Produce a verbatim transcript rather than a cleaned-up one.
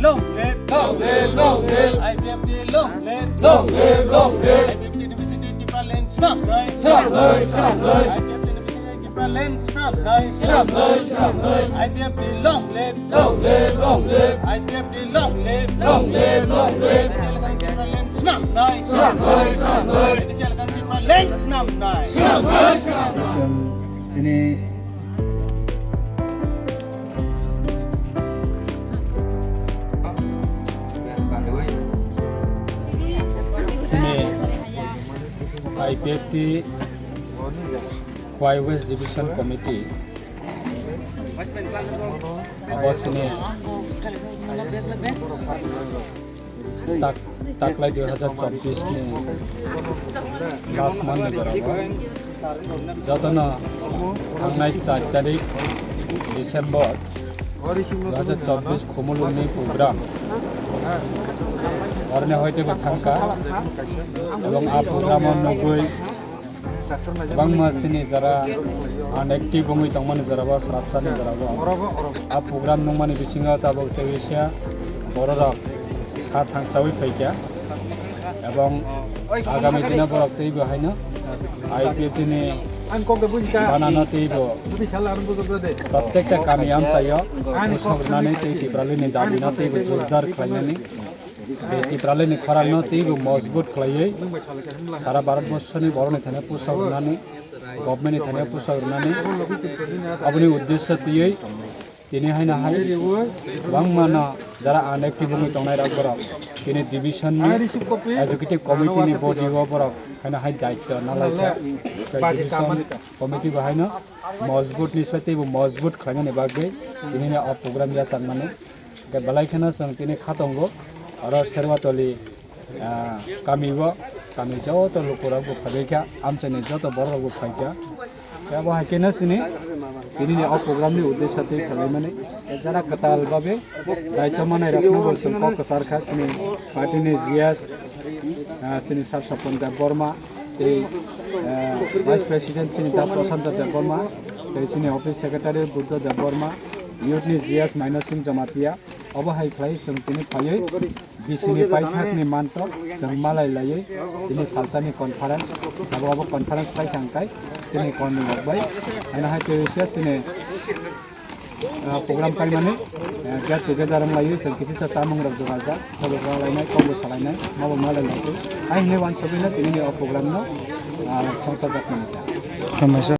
Long live! Long live! Long live! I P F T long live! Long live! Long live! I P F T University Tipraland snam nai! Snam nai! Snam nai! I P F T University Tipraland snam nai! Snam nai! Snam nai! I P F T long live! Long live! Long live! I P F T long live! Long live! Long live! Tipraland snam nai! Snam nai! Snam nai! Tipraland snam nai! Snam nai! Snam nai! Chwng chini Sini I P F T Khowai West Division Committee abo sini tak taklai dui hajar chobbish ni last month ni jora o jotono thangnai char tarik December dui hajar chobbish Khumulwng ni program oroni hoite bo thangkha ebong a program o nugwi Bangma sini jara unactive wngwi tongmani jorabo, srapsani jorabo. A program nungmani bisingo tabuk tei bisa bororok kha thangsawi phaikha. Ebong agami dino borok teibo haino I P F T ni banano teibo prottekta kami amchaio pusok rwnani tei Tipralini dabino teibo jordar khlainani. Tei Tipralini khorangno teibo mojbut khlaiwi sara Bharat borsoni borokni thani pusok rwnani, government ni thani pusok rwnani, aboni uddesyo twiwi tini haino hai bangmano jara unactive wngwi tongnai rok borok tini division ni executive committee ni body o borok haino hai daityo nalaikha. Tei division committee bo haino mojbut ni sai teibo mojbut khlainani bagwi tini o program yachakmani. Hwnkhe belai kheno chwng tini kha tongo, oro Serwatoli, ah, kami o, kami joto lukurok bo phaibaikha, amchaini joto bororok bo phaikha. Tei abo hai kheno chini tinini o program ni uddesyo twi khwlaimani, jara kwtal babe daityo manai rokno bo chwng kok kwchar kha, chini party ni G S, ah, chini Sar Sopon Debbarma, tei, ah, Vice President chini Da Prasanta Debbarma, tei chini Office Secretary Buddha Debbarma, Youth ni G S Maino Singh Jamatia, obo hai khlai chwng tini phaiwi B C ni paithakni mantok chwng malai laiwi tini salsani conference, abo abo conference paithak khe chini kami rok bai haino hai tei chini, ah, program paimani, ah, get together wng laiwi chwng kisa chamung rok jora jak, khobor rok lainai, kokbo salainai, mabo malai lai tei hai hinwi wansugwi no tini o program no, ah, songchajak mani.